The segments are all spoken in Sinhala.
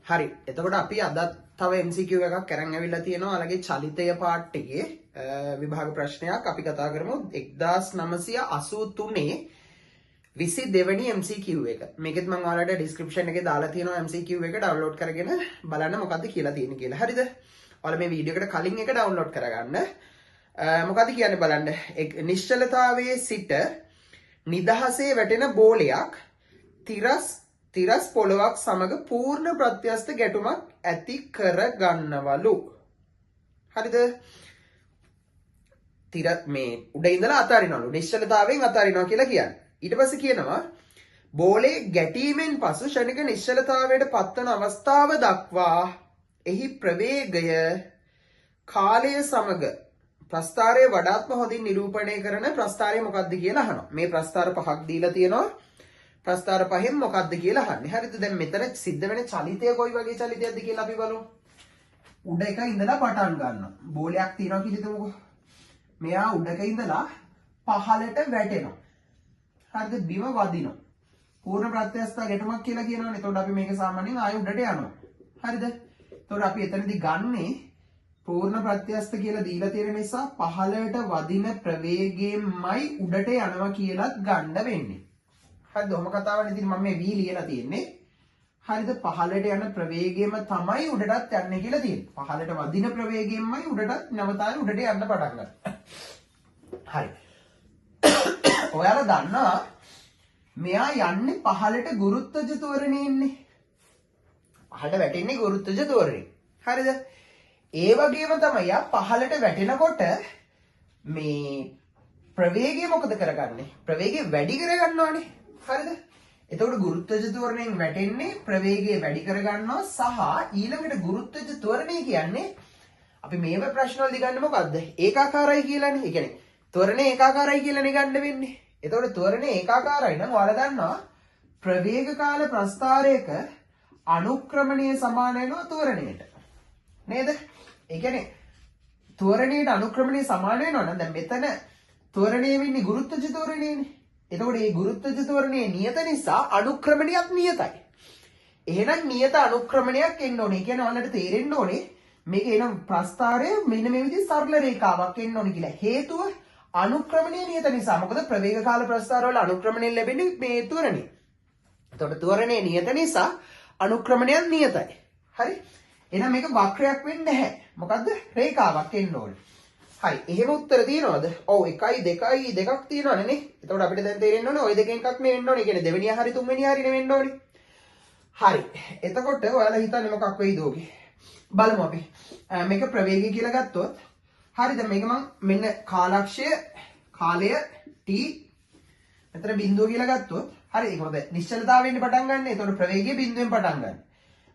හරි. එතකොට අපි අදත් තව MCQ එකක් අරන් ඇවිල්ලා තියෙනවා. ඔයාලගේ චලිතය පාර්ට් එකේ විභාග ප්‍රශ්නයක් අපි කතා කරමු 1983 22 වෙනි MCQ එක. මේකෙත් මම ඔයාලට ඩිස්ක්‍රිප්ෂන් එකේ දාලා තියෙනවා MCQ එක ඩවුන්ලෝඩ් කරගෙන බලන්න මොකද්ද කියලා තියෙන්නේ කියලා. හරිද? ඔයාලා මේ වීඩියෝ එකට කලින් එක ඩවුන්ලෝඩ් කරගන්න. මොකද්ද කියන්නේ බලන්න. නිශ්චලතාවයේ සිට නිදහසේ වැටෙන බෝලයක් තිරස් තිරස් පොළොවක් සමග පූර්ණ ප්‍රත්‍යස්ත ගැටුමක් ඇති කර ගන්නවලු. හරිද? තිර මේ උඩ ඉඳලා අතාරිනවලු. නිශ්චලතාවයෙන් අතාරිනවා කියලා කියන්නේ. ඊට පස්සේ කියනවා බෝලේ ගැටීමෙන් පසු ක්ෂණික නිශ්චලතාවයට පත්වන අවස්ථාව දක්වා එහි ප්‍රවේගය කාලය සමග ප්‍රස්ථාරය වඩාත්ම හොඳින් නිරූපණය කරන ප්‍රස්ථාරය මොකක්ද කියලා අහනවා. මේ ප්‍රස්ථාර පහක් දීලා තියෙනවා. ප්‍රස්ථාර පහෙන් මොකක්ද කියලා අහන්නේ. හරිද? දැන් මෙතන සිද්ධ වෙන චලිතය කොයි වගේ චලිතයක්ද කියලා අපි බලමු. උඩ එක ඉඳලා පටන් ගන්නවා. බෝලයක් තියෙනවා කියලා හිතමුකෝ. මෙයා උඩක ඉඳලා පහළට වැටෙනවා. හරිද? බිම වදිනවා. පූර්ණ ප්‍රත්‍යස්ථ ගැටුමක් කියලා කියනවනේ. එතකොට අපි මේක සාමාන්‍යයෙන් ආයෙ උඩට යනවා. හරිද? එතකොට අපි එතනදී ගන්නේ පූර්ණ ප්‍රත්‍යස්ථ කියලා දීලා තියෙන නිසා පහළට වදින ප්‍රවේගයෙන්මයි උඩට යනවා කියලාත් ගන්න වෙන්නේ. හරිද? ඔහොම කතාවනේ ඉතින් මම මේ V ලියලා තියෙන්නේ. හරිද? පහළට යන ප්‍රවේගයම තමයි උඩටත් යන්නේ කියලා තියෙන්නේ. පහළට වදින ප්‍රවේගයෙන්මයි උඩටත් නැවත ආයෙ උඩට යන්න පටන් ගන්නේ. හරි. ඔයාලා දන්නවා මෙයා යන්නේ පහළට ගුරුත්වජ ත්වරණේ ඉන්නේ. පහළට වැටෙන්නේ ගුරුත්වජ ත්වරණේ. හරිද? ඒ වගේම තමයි යා පහළට වැටෙනකොට මේ ප්‍රවේගය මොකද කරගන්නේ? ප්‍රවේගය වැඩි කරගන්නවානේ. හරිද? එතකොට ගුරුත්වජ ත්වරණයෙන් වැටෙන්නේ ප්‍රවේගය වැඩි කරගන්නවා සහ ඊළඟට ගුරුත්වජ ත්වරණය කියන්නේ අපි මේව ප්‍රශ්න වලදී ගන්න මොකද්ද? ඒකාකාරයි කියලානේ. ඒ කියන්නේ ත්වරණය ඒකාකාරයි කියලානේ ගන්න වෙන්නේ. එතකොට ත්වරණය ඒකාකාරයි නම් ඔයාලා දන්නවා ප්‍රවේග කාල ප්‍රස්ථාරයක අනුක්‍රමණය සමාන වෙනවා ත්වරණයට. නේද? ඒ කියන්නේ ත්වරණයට අනුක්‍රමණය සමාන වෙනවා නම් දැන් මෙතන ත්වරණය වෙන්නේ ගුරුත්වජ ත්වරණයනේ. එතකොට මේ ගුරුත්වජ ත්වරණය නියත නිසා අනුක්‍රමණයක් නියතයි. එහෙනම් නියත අනුක්‍රමණයක් එන්න ඕනේ. ඒ කියන්නේ ඔයාලට තේරෙන්න ඕනේ මේක එනම් ප්‍රස්ථාරය මෙන්න මේ විදිහේ සරල රේඛාවක් එන්න ඕනේ කියලා. හේතුව අනුක්‍රමණය නියත නිසා. මොකද ප්‍රවේග කාල ප්‍රස්ථාර වල අනුක්‍රමණය ලැබෙන්නේ මේ ත්වරණය. එතකොට ත්වරණය නියත නිසා අනුක්‍රමණයක් නියතයි. හරි? එහෙනම් මේක වක්‍රයක් වෙන්නේ නැහැ. මොකද්ද? රේඛාවක් එන්න ඕනේ. හරි. එහෙම උත්තර තියෙනවද? ඔව් 1යි 2යි දෙකක් තියෙනවනේ නේ. එතකොට අපිට දැන් තේරෙන්න ඕනේ ඔය දෙකෙන් එකක් නේ වෙන්න ඕනේ. ඒ කියන්නේ දෙවෙනිය හරි තුන්වෙනිය හරි නේ වෙන්න ඕනේ. හරි. එතකොට ඔයාලා හිතන්නේ මොකක් වෙයිද ඕකේ? බලමු අපි. මේක ප්‍රවේගය කියලා ගත්තොත් හරි දැන් මේක මං මෙන්න කාලක්ෂය කාලය t මෙතන බිඳුව කියලා ගත්තොත් හරි ඒක මොකද නිශ්චලතාවයෙන් පටන් ගන්න. එතකොට ප්‍රවේගය බිඳුවෙන් පටන් ගන්න.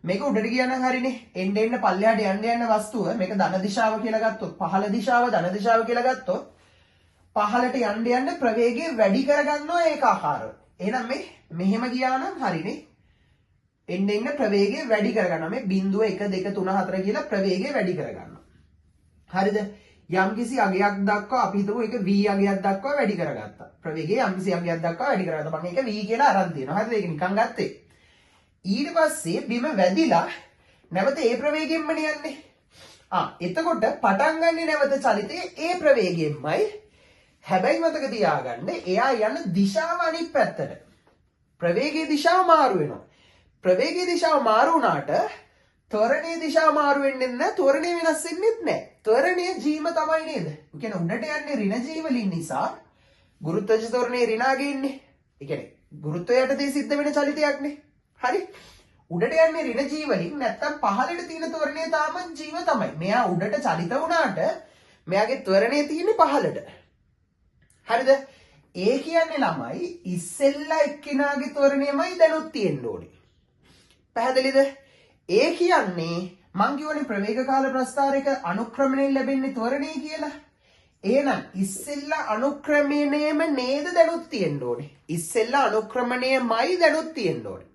මේක උඩට ගියා නම් හරිනේ. එන්න එන්න පල්ලෙහාට යන්න යන වස්තුව මේක ධන දිශාව කියලා ගත්තොත් පහළ දිශාව ධන දිශාව කියලා ගත්තොත් පහළට යන්න යන්න ප්‍රවේගය වැඩි කරගන්නවා ඒකාකාරව. එහෙනම් මේ මෙහෙම ගියා නම් හරිනේ. එන්න එන්න ප්‍රවේගය වැඩි කරගන්නවා. මේ බිඳුව 1 2 3 4 කියලා ප්‍රවේගය වැඩි කරගන්නවා. හරිද? යම්කිසි අගයක් දක්වා අපි හිතමු ඒක V අගයක් දක්වා වැඩි කරගත්තා. ප්‍රවේගය යම්කිසි අගයක් දක්වා වැඩි කරගත්තා. මම ඒක V කියලා අරන් තියෙනවා. හරිද? ඒක නිකන් ගත්තේ. ඊට පස්සේ බිම වැදිලා නැවත ඒ ප්‍රවේගයෙන්මනේ යන්නේ. එතකොට පටන් ගන්නෙ නැවත චලිතය ඒ ප්‍රවේගයෙන්මයි. හැබැයි මතක තියාගන්න එයා යන දිශාව අනිත් පැත්තට. ප්‍රවේගයේ දිශාව මාරු වෙනවා. ප්‍රවේගයේ දිශාව මාරු වුණාට ත්වරණයේ දිශාව මාරු වෙන්නේ නැහැ. ත්වරණය වෙනස් වෙන්නෙත් නැහැ. ත්වරණය ජීම තමයි නේද? ඒ කියන්නේ උඩට යන්නේ ඍණ ජී වලින් නිසා ගුරුත්වජ ත්වරණයේ ඍණාගේ ඉන්නේ. ඒ කියන්නේ ගුරුත්වය යටතේ සිද්ධ වෙන චලිතයක්නේ. හරි? උඩට යන්නේ ඍණ ජී වලින් නැත්තම් පහළට තියෙන ත්වරණය තාම ජීව තමයි. මෙයා උඩට චලිත වුණාට මෙයාගේ ත්වරණය තියෙන්නේ පහළට. හරිද? ඒ කියන්නේ ළමයි ඉස්සෙල්ලා එක්කෙනාගේ ත්වරණයමයි දැනුත් තියෙන්න ඕනේ. පැහැදිලිද? ඒ කියන්නේ මං කියවනේ ප්‍රවේග කාල ප්‍රස්ථාරයක අනුක්‍රමණයෙන් ලැබෙන්නේ ත්වරණය කියලා. එහෙනම් ඉස්සෙල්ලා අනුක්‍රමණයම නේද දැනුත් තියෙන්න ඕනේ. ඉස්සෙල්ලා අනුක්‍රමණයමයි දැනුත් තියෙන්න ඕනේ.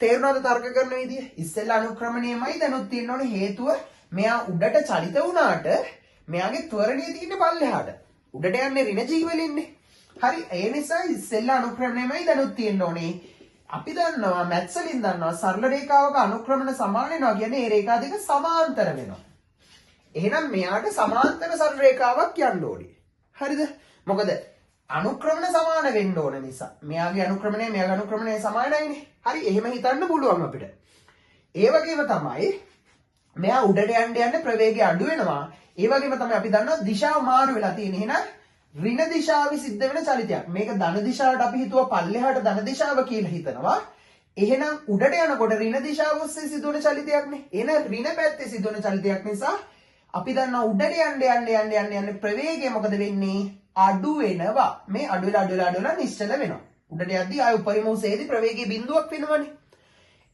තේරුණාද තර්ක කරන විදිය? ඉස්සෙල්ලා අනුක්‍රමණයමයි දැනුත් තියෙන්න ඕනේ. හේතුව මෙයා උඩට චලිත වුණාට මෙයාගේ ත්වරණය තියෙන්නේ පල්ලෙහාට. උඩට යන්නේ ඍණ ජී වලින්නේ. හරි. ඒ නිසා ඉස්සෙල්ලා අනුක්‍රමණයමයි දැනුත් තියෙන්න ඕනේ. අපි දන්නවා, මැත්ස් වලින් දන්නවා, සරල රේඛාවක අනුක්‍රමන සමාන වෙනවා කියන්නේ ඒ රේඛා දෙක සමාන්තර වෙනවා. එහෙනම් මෙයාට සමාන්තර සරල රේඛාවක් යන්න ඕනේ. හරිද? මොකද අනුක්‍රමන සමාන වෙන්න ඕන නිසා. මෙයාගේ අනුක්‍රමණය මෙයාගේ අනුක්‍රමණය සමානයිනේ. හරි, එහෙම හිතන්න පුළුවන් අපිට. ඒ වගේම තමයි මෙයා උඩට යන්න යන්න ප්‍රවේගය අඩු වෙනවා. ඒ වගේම තමයි අපි දන්නවා දිශාව මාරු වෙලා තියෙන. එහෙනම් ඍණ දිශාවේ සිද්ධ වෙන චලිතයක්. මේක ධන දිශාවට අපි හිතුවා, පල්ලෙහාට ධන දිශාව කියලා හිතනවා. එහෙනම් උඩට යනකොට ඍණ දිශාව ඔස්සේ සිදුවන චලිතයක් නේ. එහෙනම් ඍණ පැත්තේ සිදුවන චලිතයක් නිසා අපි දන්නවා උඩට යන්න යන්න යන්න යන්න යන්න ප්‍රවේගය මොකද වෙන්නේ? අඩු වෙනවා. මේ අඩු වෙලා අඩු වෙලා අඩු වෙලා නිශ්චල වෙනවා. උඩට යද්දී ආය උපරිම උසේදී ප්‍රවේගය බිඳුවක් වෙනවනේ.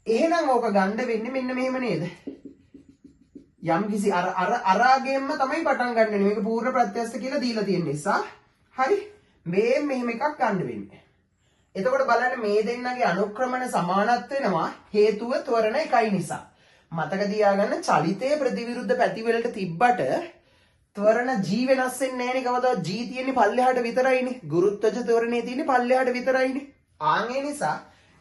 එහෙනම් ඕක ගන්න වෙන්නේ මෙන්න මෙහෙම නේද? යම් කිසි අර අර අරාගෙන්ම තමයි පටන් ගන්න වෙන්නේ. මේක පූර්ණ ප්‍රත්‍යස්ත කියලා දීලා තියෙන නිසා. හරි, මේ මෙහෙම එකක් ගන්න වෙන්නේ. එතකොට බලන්න, මේ දෙන්නගේ අනුක්‍රමන සමානත් වෙනවා, හේතුව ත්වරණ එකයි නිසා. මතක තියාගන්න, චලිතයේ ප්‍රතිවිරුද්ධ පැතිවලට තිබ්බට ත්වරණ G වෙනස් වෙන්නේ නැහැනේ කවදාවත්. G තියෙන්නේ පල්ලෙහාට විතරයිනේ. ගුරුත්වජ ත්වරණේ තියෙන්නේ පල්ලෙහාට විතරයිනේ. ආන් ඒ නිසා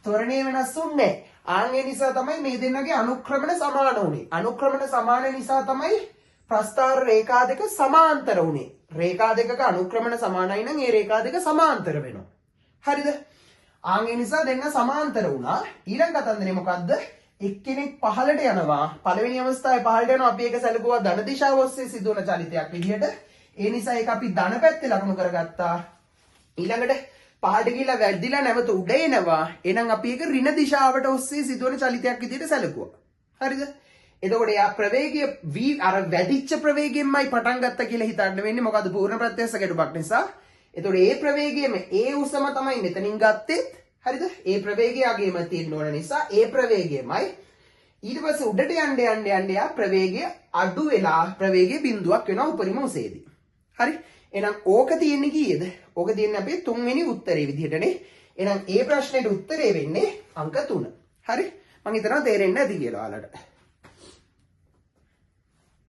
ත්වරණය වෙනස් වුන්නේ නැහැ. ආන් ඒ නිසා තමයි මේ දෙන්නගේ අනුක්‍රමන සමාන වුනේ. අනුක්‍රමන සමාන නිසා තමයි ප්‍රස්ථාර රේඛා දෙක සමාන්තර වුනේ. රේඛා දෙකක අනුක්‍රමන සමානයි නම් ඒ රේඛා දෙක සමාන්තර වෙනවා. හරිද? ආන් ඒ නිසා දෙන්න සමාන්තර වුණා. ඊළඟ කතන්දරේ මොකද්ද? එක්කෙනෙක් පහළට යනවා. පළවෙනි අවස්ථාවේ පහළට යනවා. අපි ඒක සැලකුවා ධන දිශාව ඔස්සේ සිදුවන චලිතයක් විදිහට. ඒ නිසා ඒක අපි ධන පැත්තේ ලකුණු කරගත්තා. ඊළඟට පහළට ගිහිල්ලා වැදිලා නැවත උඩ එනවා. එහෙනම් අපි ඒක ඍණ දිශාවට ඔස්සේ සිදුවන චලිතයක් විදිහට සැලකුවා. හරිද? එතකොට එයා ප්‍රවේගය V අර වැඩිච්ච ප්‍රවේගයෙන්මයි පටන් ගත්තා කියලා හිතන්න වෙන්නේ. මොකද පූර්ණ ප්‍රත්‍යස්ත ගැටුමක් නිසා. එතකොට ඒ ප්‍රවේගයම ඒ උසම තමයි මෙතනින් ගත්තෙත්. හරිද? ඒ ප්‍රවේගය අගේම තියෙන්න ඕන නිසා ඒ ප්‍රවේගයමයි. ඊට පස්සේ උඩට යන්න යන්න යන්න යා ප්‍රවේගය අඩු වෙලා ප්‍රවේගය බිඳුවක් වෙනවා උපරිම උසේදී. හරි? එහෙනම් ඕක තියෙන්නේ කීයද? ඕක තියෙන්නේ අපේ තුන්වෙනි උත්තරේ විදිහටනේ. එහෙනම් ඒ ප්‍රශ්නෙට උත්තරේ වෙන්නේ අංක 3. හරි? මං හිතනවා තේරෙන්න ඇති කියලා ඔයාලට.